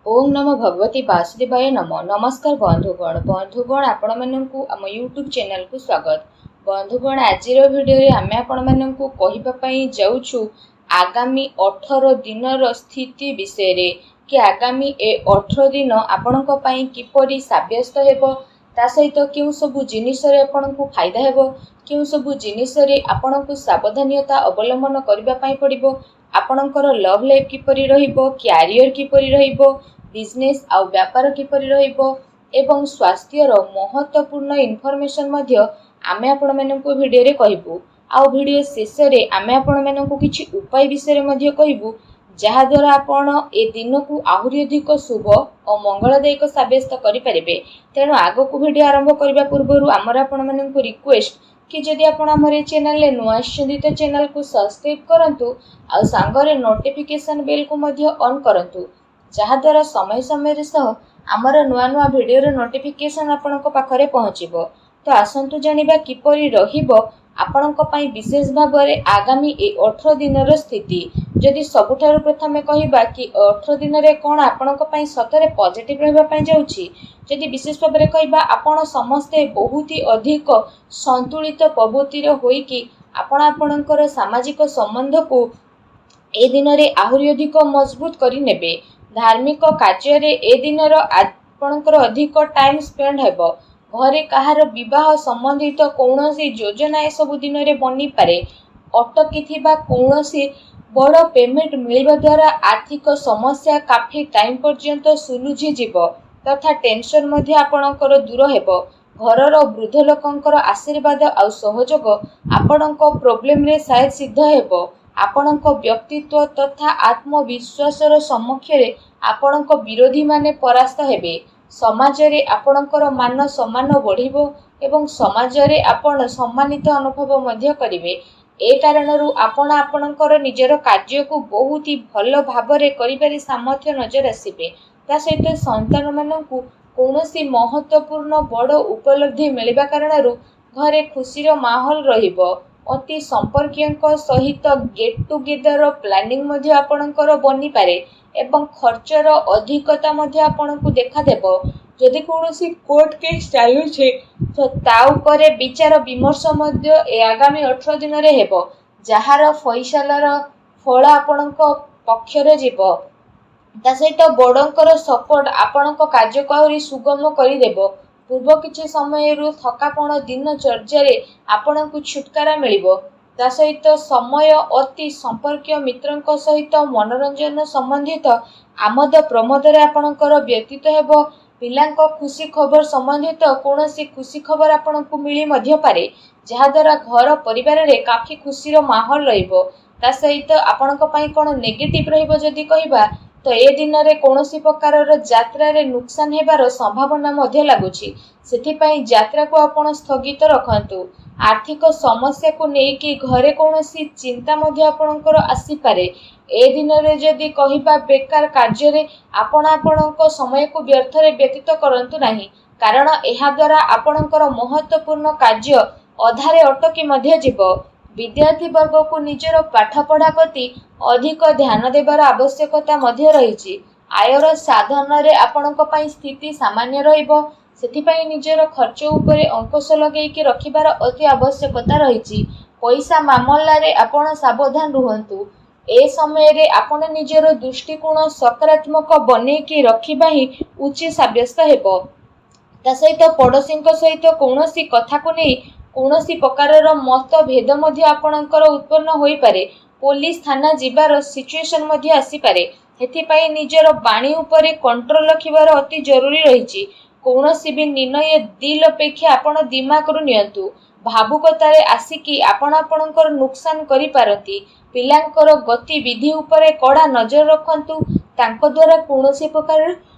ଓಂ ନମୋ ଭଗବତେ ବାସୁଦେବାୟ ନମଃ। ନମସ୍କାର ବନ୍ଧୁଗଣ। ବନ୍ଧୁଗଣ, ଆପଣମାନଙ୍କୁ ଆମ ୟୁଟ୍ୟୁବ୍ ଚ୍ୟାନେଲକୁ ସ୍ୱାଗତ। ବନ୍ଧୁଗଣ, ଆଜିର ଭିଡ଼ିଓରେ ଆମେ ଆପଣମାନଙ୍କୁ କହିବା ପାଇଁ ଯାଉଛୁ ଆଗାମୀ 18 ଦିନର ସ୍ଥିତି ବିଷୟରେ କି ଆଗାମୀ ଏ 18 ଦିନ ଆପଣଙ୍କ ପାଇଁ କିପରି ସାବ୍ୟସ୍ତ ହେବ, ତା ସହିତ କେଉଁ ସବୁ ଜିନିଷରେ ଆପଣଙ୍କୁ ଫାଇଦା ହେବ, କେଉଁ ସବୁ ଜିନିଷରେ ଆପଣଙ୍କୁ ସାବଧାନତା ଅବଲମ୍ବନ କରିବା ପାଇଁ ପଡ଼ିବ, ଆପଣଙ୍କର ଲଭ୍ ଲାଇଫ୍ କିପରି ରହିବ, କ୍ୟାରିୟର କିପରି ରହିବ, ବିଜନେସ୍ ଆଉ ବ୍ୟାପାର କିପରି ରହିବ ଏବଂ ସ୍ୱାସ୍ଥ୍ୟର ମହତ୍ତ୍ୱପୂର୍ଣ୍ଣ ଇନଫର୍ମେସନ୍ ମଧ୍ୟ ଆମେ ଆପଣମାନଙ୍କୁ ଭିଡ଼ିଓରେ କହିବୁ। ଆଉ ଭିଡ଼ିଓ ଶେଷରେ ଆମେ ଆପଣମାନଙ୍କୁ କିଛି ଉପାୟ ବିଷୟରେ ମଧ୍ୟ କହିବୁ, ଯାହାଦ୍ୱାରା ଆପଣ ଏ ଦିନକୁ ଆହୁରି ଅଧିକ ଶୁଭ ଓ ମଙ୍ଗଳଦାୟକ ସାବ୍ୟସ୍ତ କରିପାରିବେ। ତେଣୁ ଆଗକୁ ଭିଡ଼ିଓ ଆରମ୍ଭ କରିବା ପୂର୍ବରୁ ଆମର ଆପଣମାନଙ୍କୁ ରିକ୍ୱେଷ୍ଟ କି ଯଦି ଆପଣ ଆମର ଏ ଚ୍ୟାନେଲରେ ନୂଆ ଆସିଛନ୍ତି, ତ ଚ୍ୟାନେଲକୁ ସବସ୍କ୍ରାଇବ୍ କରନ୍ତୁ ଆଉ ସାଙ୍ଗରେ ନୋଟିଫିକେସନ୍ ବେଲ୍କୁ ମଧ୍ୟ ଅନ୍ କରନ୍ତୁ, ଯାହାଦ୍ୱାରା ସମୟ ସମୟରେ ସହ ଆମର ନୂଆ ନୂଆ ଭିଡ଼ିଓର ନୋଟିଫିକେସନ୍ ଆପଣଙ୍କ ପାଖରେ ପହଞ୍ଚିବ। ତ ଆସନ୍ତୁ ଜାଣିବା କିପରି ରହିବ ଆପଣଙ୍କ ପାଇଁ ବିଶେଷ ଭାବରେ ଆଗାମୀ ଏ 18 ଦିନର ସ୍ଥିତି। ଯଦି ସବୁଠାରୁ ପ୍ରଥମେ କହିବା କି 18 ଦିନରେ କ'ଣ ଆପଣଙ୍କ ପାଇଁ ସତରେ ପଜିଟିଭ୍ ରହିବା ପାଇଁ ଯାଉଛି, ଯଦି ବିଶେଷ ଭାବରେ କହିବା, ଆପଣ ସମସ୍ତେ ବହୁତ ହି ଅଧିକ ସନ୍ତୁଳିତ ପ୍ରବୃତ୍ତିର ହୋଇକି ଆପଣ ଆପଣଙ୍କର ସାମାଜିକ ସମ୍ବନ୍ଧକୁ ଏ ଦିନରେ ଆହୁରି ଅଧିକ ମଜବୁତ କରିନେବେ। ଧାର୍ମିକ କାର୍ଯ୍ୟରେ ଏ ଦିନର ଆପଣଙ୍କର ଅଧିକ ଟାଇମ୍ ସ୍ପେଣ୍ଡ ହେବ। ଘରେ କାହାର ବିବାହ ସମ୍ବନ୍ଧିତ କୌଣସି ଯୋଜନା ଏସବୁ ଦିନରେ ବନିପାରେ। ଅଟକିଥିବା କୌଣସି ବଡ଼ ପେମେଣ୍ଟ ମିଳିବା ଦ୍ୱାରା ଆର୍ଥିକ ସମସ୍ୟା କାଫି ଟାଇମ୍ ପର୍ଯ୍ୟନ୍ତ ସୁଲଝିଯିବ ତଥା ଟେନସନ୍ ମଧ୍ୟ ଆପଣଙ୍କର ଦୂର ହେବ। ଘରର ବୃଦ୍ଧ ଲୋକଙ୍କର ଆଶୀର୍ବାଦ ଆଉ ସହଯୋଗ ଆପଣଙ୍କ ପ୍ରୋବ୍ଲେମରେ ସାୟଦ ସିଦ୍ଧ ହେବ। ଆପଣଙ୍କ ବ୍ୟକ୍ତିତ୍ୱ ତଥା ଆତ୍ମବିଶ୍ୱାସର ସମକ୍ଷରେ ଆପଣଙ୍କ ବିରୋଧୀମାନେ ପରାସ୍ତ ହେବେ। ସମାଜରେ ଆପଣଙ୍କର ମାନ ସମ୍ମାନ ବଢ଼ିବ ଏବଂ ସମାଜରେ ଆପଣ ସମ୍ମାନିତ ଅନୁଭବ ମଧ୍ୟ କରିବେ। ଏ କାରଣରୁ ଆପଣ ଆପଣଙ୍କର ନିଜର କାର୍ଯ୍ୟକୁ ବହୁତ ହି ଭଲ ଭାବରେ କରିବାରେ ସାମର୍ଥ୍ୟ ନଜର ଆସିବେ। ତା ସହିତ ସନ୍ତାନମାନଙ୍କୁ କୌଣସି ମହତ୍ତ୍ୱପୂର୍ଣ୍ଣ ବଡ଼ ଉପଲବ୍ଧି ମିଳିବା କାରଣରୁ ଘରେ ଖୁସିର ମାହୋଲ ରହିବ। ଅତି ସମ୍ପର୍କୀୟଙ୍କ ସହିତ ଗେଟ୍ ଟୁଗେଦର ପ୍ଲାନିଂ ମଧ୍ୟ ଆପଣଙ୍କର ବନିପାରେ ଏବଂ ଖର୍ଚ୍ଚର ଅଧିକତା ମଧ୍ୟ ଆପଣଙ୍କୁ ଦେଖାଦେବ। ଯଦି କୌଣସି କୋର୍ଟ କେସ୍ ଚାଲୁଛି, ତ ତା ଉପରେ ବିଚାର ବିମର୍ଶ ମଧ୍ୟ ଏ ଆଗାମୀ 18 ଦିନରେ ହେବ, ଯାହାର ଫଇସଲାର ଫଳ ଆପଣଙ୍କ ପକ୍ଷରେ ଯିବ। ତା ସହିତ ବଡ଼ଙ୍କର ସପୋର୍ଟ ଆପଣଙ୍କ କାର୍ଯ୍ୟକୁ ଆହୁରି ସୁଗମ କରିଦେବ। ପୂର୍ବ କିଛି ସମୟରୁ ଥକାପଣ ଦିନଚର୍ଯ୍ୟାରେ ଆପଣଙ୍କୁ ଛୁଟକାରା ମିଳିବ। ତା ସହିତ ସମୟ ଅତି ସମ୍ପର୍କୀୟ ମିତ୍ରଙ୍କ ସହିତ ମନୋରଞ୍ଜନ ସମ୍ବନ୍ଧିତ ଆମୋଦ ପ୍ରମୋଦରେ ଆପଣଙ୍କର ବ୍ୟତୀତ ହେବ। ପିଲାଙ୍କ ଖୁସି ଖବର ସମ୍ବନ୍ଧିତ କୌଣସି ଖୁସି ଖବର ଆପଣଙ୍କୁ ମିଳି ମଧ୍ୟ ପାରେ, ଯାହାଦ୍ୱାରା ଘର ପରିବାରରେ କାଫି ଖୁସିର ମାହୋଲ ରହିବ। ତା ସହିତ ଆପଣଙ୍କ ପାଇଁ କ'ଣ ନେଗେଟିଭ୍ ରହିବ ଯଦି କହିବା, ତ ଏ ଦିନରେ କୌଣସି ପ୍ରକାରର ଯାତ୍ରାରେ ନୁକସାନ ହେବାର ସମ୍ଭାବନା ମଧ୍ୟ ଲାଗୁଛି। ସେଥିପାଇଁ ଯାତ୍ରାକୁ ଆପଣ ସ୍ଥଗିତ ରଖନ୍ତୁ। ଆର୍ଥିକ ସମସ୍ୟାକୁ ନେଇକି ଘରେ କୌଣସି ଚିନ୍ତା ମଧ୍ୟ ଆପଣଙ୍କର ଆସିପାରେ। ଏ ଦିନରେ ଯଦି କହିବା, ବେକାର କାର୍ଯ୍ୟରେ ଆପଣ ଆପଣଙ୍କ ସମୟକୁ ବ୍ୟର୍ଥରେ ବ୍ୟତୀତ କରନ୍ତୁ ନାହିଁ, କାରଣ ଏହାଦ୍ୱାରା ଆପଣଙ୍କର ମହତ୍ତ୍ୱପୂର୍ଣ୍ଣ କାର୍ଯ୍ୟ ଅଧାରେ ଅଟକି ମଧ୍ୟ ଯିବ। ବିଦ୍ୟାର୍ଥୀ ବର୍ଗକୁ ନିଜର ପାଠପଢ଼ା ପ୍ରତି ଅଧିକ ଧ୍ୟାନ ଦେବାର ଆବଶ୍ୟକତା ମଧ୍ୟ ରହିଛି। ଆୟର ସାଧନରେ ଆପଣଙ୍କ ପାଇଁ ସ୍ଥିତି ସାମାନ୍ୟ ରହିବ। ସେଥିପାଇଁ ନିଜର ଖର୍ଚ୍ଚ ଉପରେ ଅଙ୍କୁଶ ଲଗେଇକି ରଖିବାର ଅତି ଆବଶ୍ୟକତା ରହିଛି। ପଇସା ମାମଲାରେ ଆପଣ ସାବଧାନ ରୁହନ୍ତୁ। ଏ ସମୟରେ ଆପଣ ନିଜର ଦୃଷ୍ଟିକୋଣ ସକାରାତ୍ମକ ବନେଇକି ରଖିବା ହିଁ ଉଚିତ ସାବ୍ୟସ୍ତ ହେବ। ତା ସହିତ ପଡ଼ୋଶୀଙ୍କ ସହିତ କୌଣସି କଥାକୁ ନେଇ କୌଣସି ପ୍ରକାରର ମତଭେଦ ମଧ୍ୟ ଆପଣଙ୍କର ଉତ୍ପନ୍ନ ହୋଇପାରେ। ପୋଲିସ ଥାନା ଯିବାର ସିଚୁଏସନ୍ ମଧ୍ୟ ଆସିପାରେ। ସେଥିପାଇଁ ନିଜର ବାଣୀ ଉପରେ କଣ୍ଟ୍ରୋଲ ରଖିବାର ଅତି ଜରୁରୀ ରହିଛି। କୌଣସି ବି ନିର୍ଣ୍ଣୟ ଦିଲ ଅପେକ୍ଷା ଆପଣ ଦିମାଗରୁ ନିଅନ୍ତୁ। ଭାବୁକତାରେ ଆସିକି ଆପଣ ଆପଣଙ୍କର ନୁକସାନ କରିପାରନ୍ତି। ପିଲାଙ୍କର ଗତିବିଧି ଉପରେ କଡ଼ା ନଜର ରଖନ୍ତୁ। ତାଙ୍କ ଦ୍ୱାରା କୌଣସି ପ୍ରକାର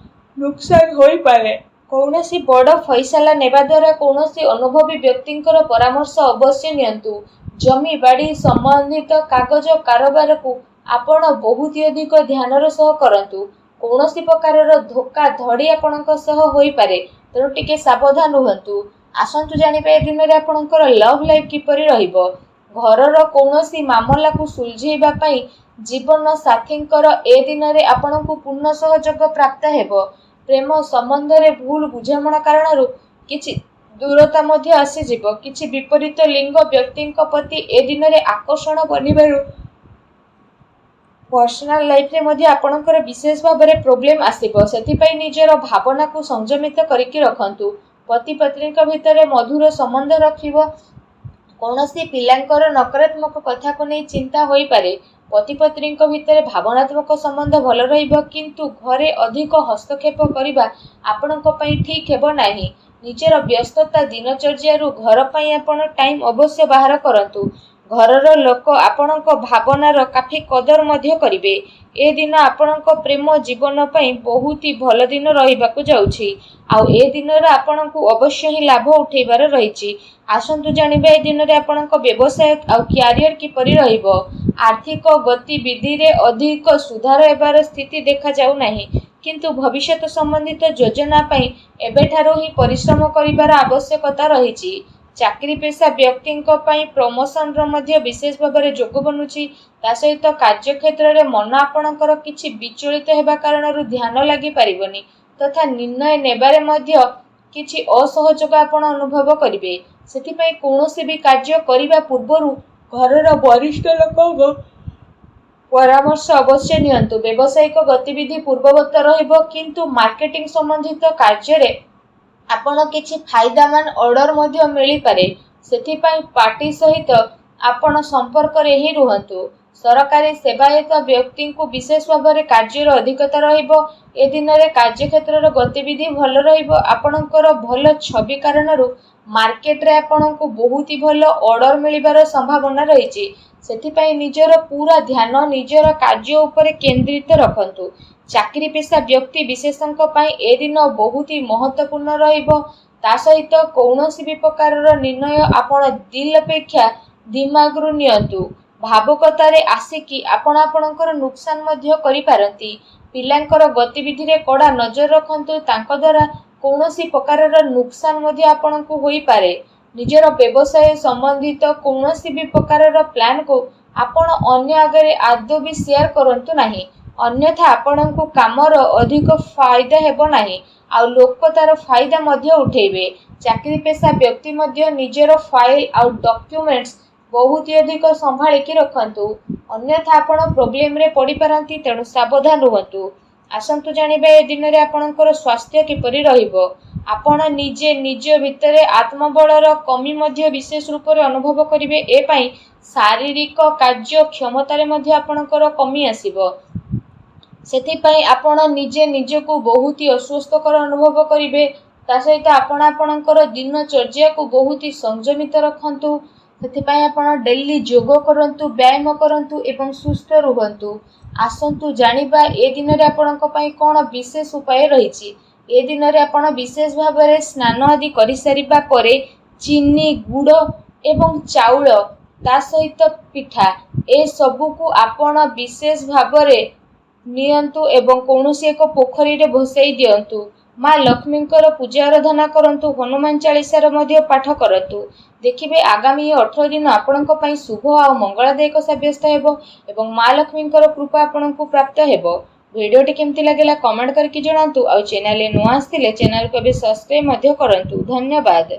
ନୁକସାନ ହୋଇପାରେ। କୌଣସି ବଡ଼ ଫଇସଲା ନେବା ଦ୍ୱାରା କୌଣସି ଅନୁଭବୀ ବ୍ୟକ୍ତିଙ୍କର ପରାମର୍ଶ ଅବଶ୍ୟ ନିଅନ୍ତୁ। ଜମି ବାଡ଼ି ସମ୍ବନ୍ଧିତ କାଗଜ କାରବାରକୁ ଆପଣ ବହୁତ ଅଧିକ ଧ୍ୟାନର ସହ କରନ୍ତୁ। କୌଣସି ପ୍ରକାରର ଧୋକା ଧଡ଼ି ଆପଣଙ୍କ ସହ ହୋଇପାରେ, ତେଣୁ ଟିକେ ସାବଧାନ ରୁହନ୍ତୁ। ଆସନ୍ତୁ ଜାଣିବା ଏ ଦିନରେ ଆପଣଙ୍କର ଲଭ୍ ଲାଇଫ୍ କିପରି ରହିବ। ଘରର କୌଣସି ମାମଲାକୁ ସୁଲଝେଇବା ପାଇଁ ଜୀବନ ସାଥୀଙ୍କର ଏ ଦିନରେ ଆପଣଙ୍କୁ ପୂର୍ଣ୍ଣ ସହଯୋଗ ପ୍ରାପ୍ତ ହେବ। ପ୍ରେମ ସମ୍ବନ୍ଧରେ ଭୁଲ ବୁଝାମଣା କାରଣରୁ କିଛି ଦୂରତା ମଧ୍ୟ ଆସିଯିବ। କିଛି ବିପରୀତ ଲିଙ୍ଗ ବ୍ୟକ୍ତିଙ୍କ ପ୍ରତି ଏ ଦିନରେ ଆକର୍ଷଣ ବନିବାରୁ ପର୍ସନାଲ ଲାଇଫରେ ମଧ୍ୟ ଆପଣଙ୍କର ବିଶେଷ ଭାବରେ ପ୍ରୋବ୍ଲେମ ଆସିବ। ସେଥିପାଇଁ ନିଜର ଭାବନାକୁ ସଂଯମିତ କରିକି ରଖନ୍ତୁ। ପତି ପତ୍ନୀଙ୍କ ଭିତରେ ମଧୁର ସମ୍ବନ୍ଧ ରଖିବ। କୌଣସି ପିଲାଙ୍କର ନକାରାତ୍ମକ କଥାକୁ ନେଇ ଚିନ୍ତା ହୋଇପାରେ। ପତି ପତ୍ନୀଙ୍କ ଭିତରେ ଭାବନାତ୍ମକ ସମ୍ବନ୍ଧ ଭଲ ରହିବ, କିନ୍ତୁ ଘରେ ଅଧିକ ହସ୍ତକ୍ଷେପ କରିବା ଆପଣଙ୍କ ପାଇଁ ଠିକ୍ ହେବ ନାହିଁ। ନିଜର ବ୍ୟସ୍ତତା ଦିନଚର୍ଯ୍ୟାରୁ ଘର ପାଇଁ ଆପଣ ଟାଇମ୍ ଅବଶ୍ୟ ବାହାର କରନ୍ତୁ। ଘରର ଲୋକ ଆପଣଙ୍କ ଭାବନାର କାଫି କଦର ମଧ୍ୟ କରିବେ। ଏ ଦିନ ଆପଣଙ୍କ ପ୍ରେମ ଜୀବନ ପାଇଁ ବହୁତ ହି ଭଲ ଦିନ ରହିବାକୁ ଯାଉଛି, ଆଉ ଏ ଦିନର ଆପଣଙ୍କୁ ଅବଶ୍ୟ ହିଁ ଲାଭ ଉଠେଇବାର ରହିଛି। ଆସନ୍ତୁ ଜାଣିବା ଏ ଦିନରେ ଆପଣଙ୍କ ବ୍ୟବସାୟ ଆଉ କ୍ୟାରିୟର କିପରି ରହିବ। ଆର୍ଥିକ ଗତିବିଧିରେ ଅଧିକ ସୁଧାର ହେବାର ସ୍ଥିତି ଦେଖାଯାଉ ନାହିଁ, କିନ୍ତୁ ଭବିଷ୍ୟତ ସମ୍ବନ୍ଧିତ ଯୋଜନା ପାଇଁ ଏବେଠାରୁ ହିଁ ପରିଶ୍ରମ କରିବାର ଆବଶ୍ୟକତା ରହିଛି। ଚାକିରି ପେଶା ବ୍ୟକ୍ତିଙ୍କ ପାଇଁ ପ୍ରମୋସନର ମଧ୍ୟ ବିଶେଷ ଭାବରେ ଯୋଗ ବନୁଛି। ତା ସହିତ କାର୍ଯ୍ୟକ୍ଷେତ୍ରରେ ମନ ଆପଣଙ୍କର କିଛି ବିଚଳିତ ହେବା କାରଣରୁ ଧ୍ୟାନ ଲାଗିପାରିବନି, ତଥା ନିର୍ଣ୍ଣୟ ନେବାରେ ମଧ୍ୟ କିଛି ଅସହଯୋଗ ଆପଣ ଅନୁଭବ କରିବେ। ସେଥିପାଇଁ କୌଣସି ବି କାର୍ଯ୍ୟ କରିବା ପୂର୍ବରୁ ଘରର ବରିଷ୍ଠ ଲୋକଙ୍କ ପରାମର୍ଶ ଅବଶ୍ୟ ନିଅନ୍ତୁ। ବ୍ୟବସାୟିକ ଗତିବିଧି ପୂର୍ବବତ ରହିବ, କିନ୍ତୁ ମାର୍କେଟିଂ ସମ୍ବନ୍ଧିତ କାର୍ଯ୍ୟରେ ଆପଣ କିଛି ଫାଇଦାମାନ ଅର୍ଡର ମଧ୍ୟ ମିଳିପାରେ। ସେଥିପାଇଁ ପାର୍ଟି ସହିତ ଆପଣ ସମ୍ପର୍କରେ ହିଁ ରୁହନ୍ତୁ। ସରକାରୀ ସେବାୟତ ବ୍ୟକ୍ତିଙ୍କୁ ବିଶେଷ ଭାବରେ କାର୍ଯ୍ୟର ଅଧିକତା ରହିବ। ଏ ଦିନରେ କାର୍ଯ୍ୟକ୍ଷେତ୍ରର ଗତିବିଧି ଭଲ ରହିବ। ଆପଣଙ୍କର ଭଲ ଛବି କାରଣରୁ ମାର୍କେଟରେ ଆପଣଙ୍କୁ ବହୁତ ହି ଭଲ ଅର୍ଡର ମିଳିବାର ସମ୍ଭାବନା ରହିଛି। ସେଥିପାଇଁ ନିଜର ପୁରା ଧ୍ୟାନ ନିଜର କାର୍ଯ୍ୟ ଉପରେ କେନ୍ଦ୍ରିତ ରଖନ୍ତୁ। ଚାକିରି ପେଶା ବ୍ୟକ୍ତି ବିଶେଷଙ୍କ ପାଇଁ ଏ ଦିନ ବହୁତ ହି ମହତ୍ତ୍ୱପୂର୍ଣ୍ଣ ରହିବ। ତା ସହିତ କୌଣସି ବି ପ୍ରକାରର ନିର୍ଣ୍ଣୟ ଆପଣ ଦିଲ ଅପେକ୍ଷା ଦିମାଗରୁ ନିଅନ୍ତୁ। ଭାବୁକତାରେ ଆସିକି ଆପଣ ଆପଣଙ୍କର ନୁକସାନ ମଧ୍ୟ କରିପାରନ୍ତି। ପିଲାଙ୍କର ଗତିବିଧିରେ କଡ଼ା ନଜର ରଖନ୍ତୁ, ତାଙ୍କ ଦ୍ୱାରା କୌଣସି ପ୍ରକାରର ନୁକସାନ ମଧ୍ୟ ଆପଣଙ୍କୁ ହୋଇପାରେ। ନିଜର ବ୍ୟବସାୟ ସମ୍ବନ୍ଧିତ କୌଣସି ବି ପ୍ରକାରର ପ୍ଲାନ୍କୁ ଆପଣ ଅନ୍ୟ ଆଗରେ ଆଦୌ ବି ସେୟାର କରନ୍ତୁ ନାହିଁ, ଅନ୍ୟଥା ଆପଣଙ୍କୁ କାମର ଅଧିକ ଫାଇଦା ହେବ ନାହିଁ, ଆଉ ଲୋକ ତାର ଫାଇଦା ମଧ୍ୟ ଉଠେଇବେ। ଚାକିରି ପେଶା ବ୍ୟକ୍ତି ମଧ୍ୟ ନିଜର ଫାଇଲ୍ ଆଉ ଡକ୍ୟୁମେଣ୍ଟସ୍ ବହୁତ ଅଧିକ ସମ୍ଭାଳିକି ରଖନ୍ତୁ, ଅନ୍ୟଥା ଆପଣ ପ୍ରୋବ୍ଲେମରେ ପଡ଼ିପାରନ୍ତି। ତେଣୁ ସାବଧାନ ରୁହନ୍ତୁ। ଆସନ୍ତୁ ଜାଣିବା ଏ ଦିନରେ ଆପଣଙ୍କର ସ୍ୱାସ୍ଥ୍ୟ କିପରି ରହିବ। ଆପଣ ନିଜେ ନିଜ ଭିତରେ ଆତ୍ମବଳର କମି ମଧ୍ୟ ବିଶେଷ ରୂପରେ ଅନୁଭବ କରିବେ। ଏ ପାଇଁ ଶାରୀରିକ କାର୍ଯ୍ୟ କ୍ଷମତାରେ ମଧ୍ୟ ଆପଣଙ୍କର କମି ଆସିବ। ସେଥିପାଇଁ ଆପଣ ନିଜେ ନିଜକୁ ବହୁତ ହି ଅସ୍ୱସ୍ଥକର ଅନୁଭବ କରିବେ। ତା ସହିତ ଆପଣ ଆପଣଙ୍କର ଦିନଚର୍ଯ୍ୟାକୁ ବହୁତ ହି ସଂଯମିତ ରଖନ୍ତୁ। ସେଥିପାଇଁ ଆପଣ ଡେଲି ଯୋଗ କରନ୍ତୁ, ବ୍ୟାୟାମ କରନ୍ତୁ ଏବଂ ସୁସ୍ଥ ରୁହନ୍ତୁ। ଆସନ୍ତୁ ଜାଣିବା ଏ ଦିନରେ ଆପଣଙ୍କ ପାଇଁ କ'ଣ ବିଶେଷ ଉପାୟ ରହିଛି। ଏ ଦିନରେ ଆପଣ ବିଶେଷ ଭାବରେ ସ୍ନାନ ଆଦି କରିସାରିବା ପରେ ଚିନି, ଗୁଡ଼ ଏବଂ ଚାଉଳ, ତା ସହିତ ପିଠା, ଏସବୁକୁ ଆପଣ ବିଶେଷ ଭାବରେ ନିଅନ୍ତୁ ଏବଂ କୌଣସି ଏକ ପୋଖରୀରେ ଭସେଇ ଦିଅନ୍ତୁ। ମା ଲକ୍ଷ୍ମୀଙ୍କର ପୂଜା ଆରାଧନା କରନ୍ତୁ, ହନୁମାନ ଚାଳିଶାର ମଧ୍ୟ ପାଠ କରନ୍ତୁ। ଦେଖିବେ ଆଗାମୀ 18 ଦିନ ଆପଣଙ୍କ ପାଇଁ ଶୁଭ ଆଉ ମଙ୍ଗଳଦାୟକ ସାବ୍ୟସ୍ତ ହେବ ଏବଂ ମା ଲକ୍ଷ୍ମୀଙ୍କର କୃପା ଆପଣଙ୍କୁ ପ୍ରାପ୍ତ ହେବ। ଭିଡ଼ିଓଟି କେମିତି ଲାଗିଲା କମେଣ୍ଟ କରିକି ଜଣାନ୍ତୁ, ଆଉ ଚ୍ୟାନେଲରେ ନୂଆ ଆସିଥିଲେ ଚ୍ୟାନେଲକୁ ଏବେ ସବସ୍କ୍ରାଇବ୍ ମଧ୍ୟ କରନ୍ତୁ। ଧନ୍ୟବାଦ।